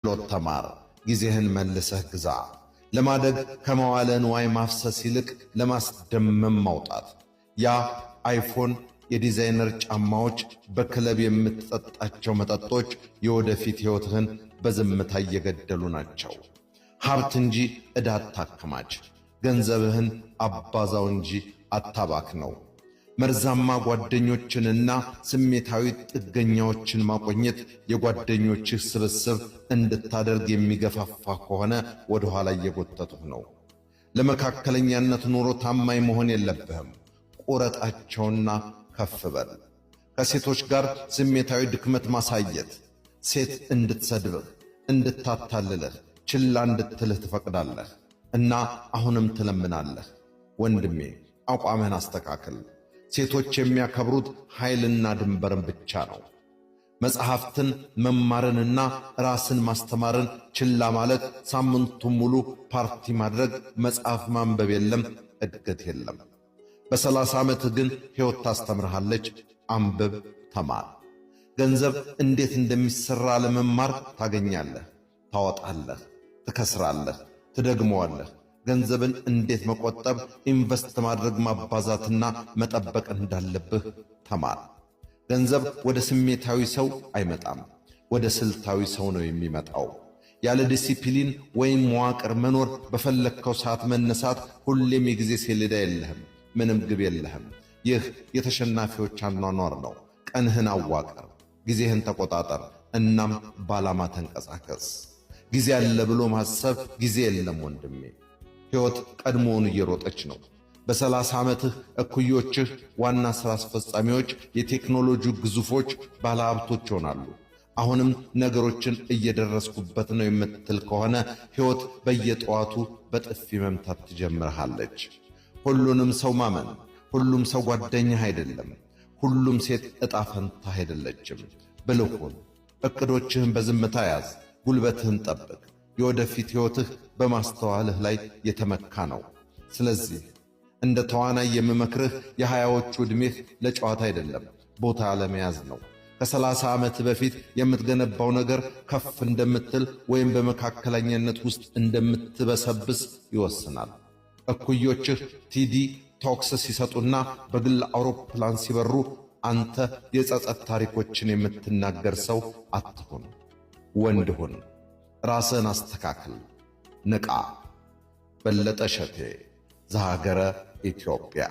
ክህሎት ተማር። ጊዜህን መልሰህ ግዛ። ለማደግ ከመዋለ ንዋይ ማፍሰስ ይልቅ ለማስደመም ማውጣት። ያ iPhone፣ የዲዛይነር ጫማዎች፣ በክለብ የምትጠጣቸው መጠጦች የወደፊት ሕይወትህን በዝምታ እየገደሉ ናቸው። ሀብት እንጂ ዕዳ አታከማች። ገንዘብህን አባዛው እንጂ አታባክነው። መርዛማ ጓደኞችንና ስሜታዊ ጥገኛዎችን ማቆየት የጓደኞችህ ስብስብ እንድታደርግ የሚገፋፋ ከሆነ ወደ ኋላ እየጎተቱህ ነው። ለመካከለኛነት ኑሮ ታማኝ መሆን የለብህም። ቁረጣቸውና ከፍ በል። ከሴቶች ጋር ስሜታዊ ድክመት ማሳየት ሴት እንድትሰድብህ፣ እንድታታልልህ፣ ችላ እንድትልህ ትፈቅዳለህ እና አሁንም ትለምናለህ። ወንድሜ፣ አቋምህን አስተካክል። ሴቶች የሚያከብሩት ኃይልና ድንበርን ብቻ ነው። መጽሐፍትን መማርንና ራስን ማስተማርን ችላ ማለት፣ ሳምንቱን ሙሉ ፓርቲ ማድረግ፣ መጽሐፍ ማንበብ የለም፣ እድገት የለም። በ30 ዓመትህ ግን ሕይወት ታስተምርሃለች። አንብብ፣ ተማር። ገንዘብ እንዴት እንደሚሠራ ለመማር ታገኛለህ፣ ታወጣለህ፣ ትከስራለህ፣ ትደግመዋለህ። ገንዘብን እንዴት መቆጠብ፣ invest ማድረግ፣ ማባዛትና መጠበቅ እንዳለብህ ተማር። ገንዘብ ወደ ስሜታዊ ሰው አይመጣም፣ ወደ ስልታዊ ሰው ነው የሚመጣው። ያለ ዲሲፕሊን ወይም መዋቅር መኖር፣ በፈለግከው ሰዓት መነሳት፣ ሁሌም የጊዜ ሰሌዳ የለህም፣ ምንም ግብ የለህም። ይህ የተሸናፊዎች አኗኗር ነው። ቀንህን አዋቅር፣ ጊዜህን ተቆጣጠር፣ እናም ባላማ ተንቀሳቀስ። ጊዜ አለ ብሎ ማሰብ ጊዜ የለም ወንድሜ። ሕይወት ቀድሞውን እየሮጠች ነው። በ30 ዓመትህ እኩዮችህ ዋና ሥራ አስፈጻሚዎች፣ የቴክኖሎጂ ግዙፎች፣ ባለሀብቶች ይሆናሉ። አሁንም ነገሮችን እየደረስኩበት ነው የምትል ከሆነ ሕይወት በየጠዋቱ በጥፊ መምታት ትጀምርሃለች። ሁሉንም ሰው ማመን፣ ሁሉም ሰው ጓደኛህ አይደለም። ሁሉም ሴት ዕጣ ፈንታህ አይደለችም። ብልህ ሁን። ዕቅዶችህን በዝምታ ያዝ። ጉልበትህን ጠብቅ። የወደፊት ሕይወትህ በማስተዋልህ ላይ የተመካ ነው። ስለዚህ እንደ ተዋናይ የምመክርህ የ20ዎቹ ዕድሜህ ለጨዋታ አይደለም፣ ቦታ ለመያዝ ነው። ከ30 ዓመት በፊት የምትገነባው ነገር ከፍ እንደምትል ወይም በመካከለኛነት ውስጥ እንደምትበሰብስ ይወስናል። እኩዮችህ TED Talks ሲሰጡና በግል አውሮፕላን ሲበሩ አንተ የጸጸት ታሪኮችን የምትናገር ሰው አትሁን። ወንድ ሁን። ራስህን አስተካክል። ንቃ። በለጠ ሸቴ፣ ዘሀገረ ኢትዮጵያ።